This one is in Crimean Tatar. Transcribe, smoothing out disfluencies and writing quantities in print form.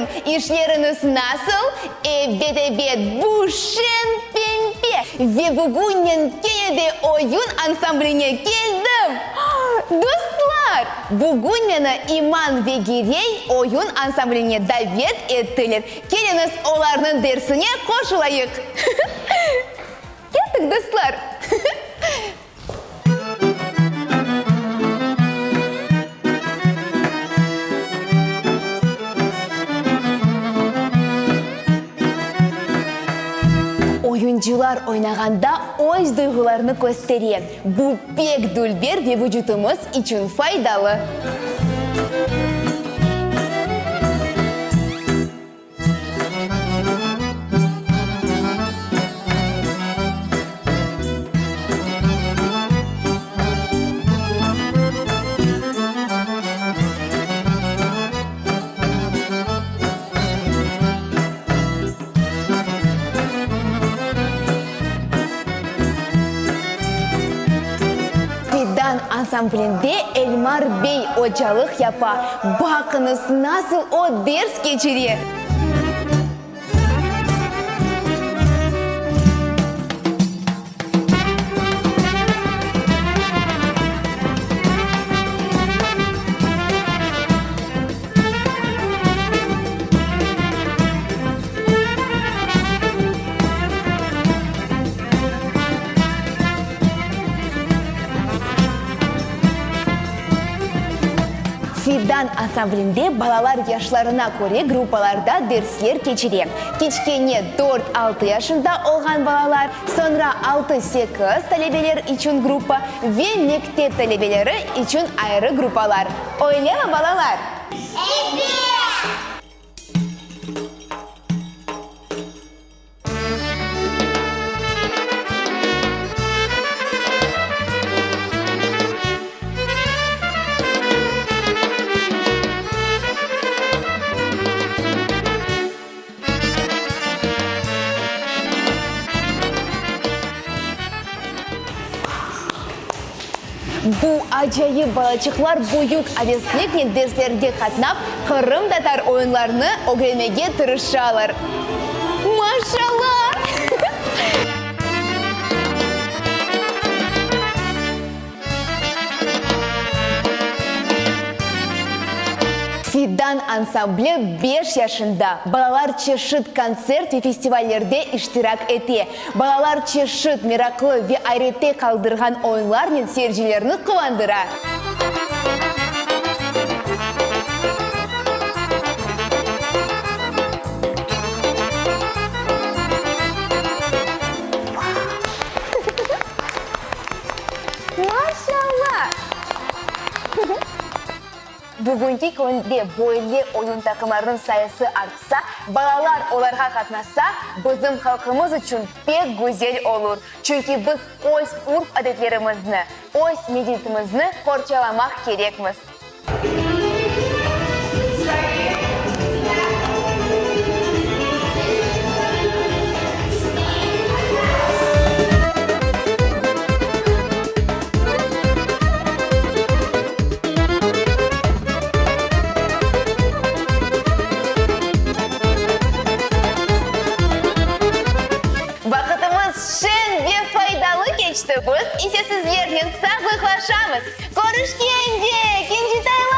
balalarım, işleriñiz nasıl? Ebet, ebet, bu şeñ pempe! Ve bugün men kene de oyun ansambline keldim! Dostlar, bugün meni İman ve Girey oyun ansambline davet ettiler. Keliñiz, olarnıñ dersine qoşulayıq! Kettik, dostlar! Oyuncılar oynağanda öz duyğularını köstere. Bu pek dülber ve vucutımız içün faydalı. Fidan ansamblinde Elmar bey ocalıq yapa. Baqıñız, nasıl o ders keçire! Fidan ansamblinde balalar yaşlarına köre gruppalarda dersler keçire. Kiçkene dört-altı yaşında olğan balalar, soñra altı-sekiz talebeler içün gruppa ve mektep talebeleri içün ayrı gruppalar. Öylemi, balalar? Ebet! Bu acayip balaçıqlar büyük avesliknen derslerge qatnap, qırımtatar oyunlarını ögrenmege tırışalar. Maşallah! Fidan ansambli beş yaşında. Balalar çeşit kontsert ve festivallerde iştirak ete. Balalar çeşit meraqlı ve ayrette qaldırğan oyunlarnen seyircilerni quvandıra. Maşallah! Bugünki künde böyle oyun taqımlarınıñ sayısı artsa, balalar olarğa qatnasa, bizim halqımız içün pek güzel olur. Çünki biz öz urf-adetlerimizni, öz medeniyetimizni qorçalamaq kerekmiz. Vaqıtımız şeñ ve faydalı keçti, biz ise sizlernen sağlıqlaşamız. Körüşkence, kincitaylar!